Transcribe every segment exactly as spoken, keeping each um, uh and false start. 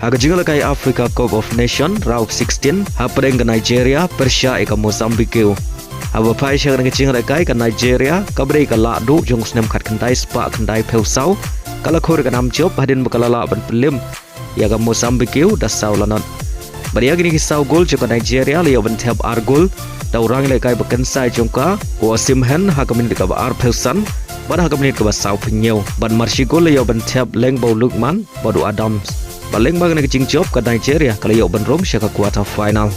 Ha ka jingïalehkai Africa Cup of Nation, round of sixteen, hapdeng ka Nigeria pyrshah ïa ka Mozambique. Haba phai sha ka jingïalehkai ka Nigeria, kaba dei ka lahduh jong u snem khatkhyndai spah khyndaiphew saw, ka la khur ïa ka nam jop hadien ba ka la lah ban pynlip ïa ka Mozambique da saw lanot. Bad ïa kine ki saw gol jong ka Nigeria la ïoh ban thep ar gol da u rangïalehkai ba kynsai jong ka, u Osimhen, ha ka minit kaba arphew san bad ha ka minit kaba sawphew hynñiew. Bad mar shi gol la ïoh ban thep lyngba u Lookman bad u Adams. Bad lyngba kane ka jingjop ka Nigeria ka la ïoh ban rung sha ka quarter final.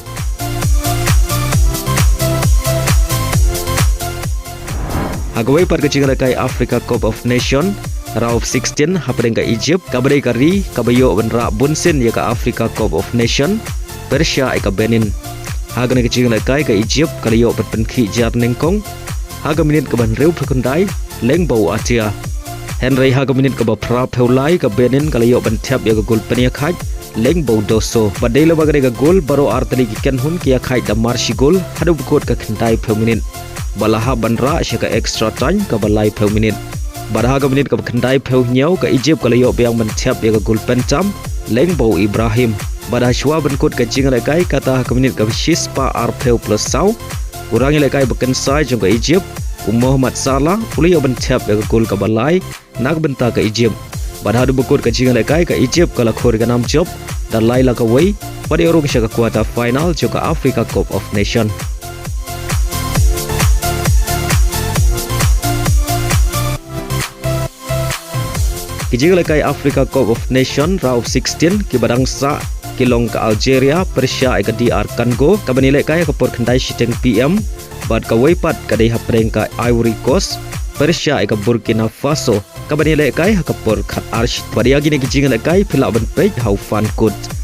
Ha kawei pat ka jingïalehkai Africa Cup of Nation, round of sixteen, hapdeng ka Egypt, kaba dei ka ri kaba ïoh ban rah bunsien ïa ka Africa Cup of Nation pyrshah ïa ka Benin. Ha kane ka jingïalehkai ka Egypt ka la ïoh ban pynkhih jar nyngkong ha ka minit kaba hynriewphew khyndai lyngba u Atia. Hynrei ha ka minit kaba phraphew lai ka Benin ka la ïoh ban thep ïa ka gol pynïakhaid lyngba u Dosso. Bad dei lyngba kane ka gol baroh artylli ki kynhun ki ïakhaid da mar shi gol haduh ba kut ka khyndaiphew minit. Bad la hap ban rah sha ka extra time kaba laiphew minit. Bad ha ka minit kaba khyndaiphew hynñiew ka Egypt ka la ïoh biang ban thep ïa ka gol pyntam lyngba u Ibrahim. Bad ha shuwa ban kut ka jingïalehkai kata ha ka minit kaba shispah arphew plus saw, u rangïalehkai ba kynsai jong ka Egypt, u Mohamed Salah, u la ïoh ban thep ïa ka gol kaba lai na ka bynta ka Egypt. Bad haduh ba kut ka jingïalehkai ka Egypt ka la khur ïa ka nam jop da lai la kawei bad ïoh rung sha ka quarter final jong ka Africa Cup of Nation. Ki jingïalehkai Africa Cup of Nation round of sixteen kiba dang sah ki long ka Algeria pyrshah ïa ka D R Congo, kaban ïalehkai ha ka por khyndai shiteng P M, bad kawei pat ka dei hapdeng ka Ivory Coast pyrshah ïa ka Burkina Faso, kaban ïalehkai ha ka por khatar shiteng. Bad ïa kine ki jingïalehkai phi lah ban peit ha u Fancode.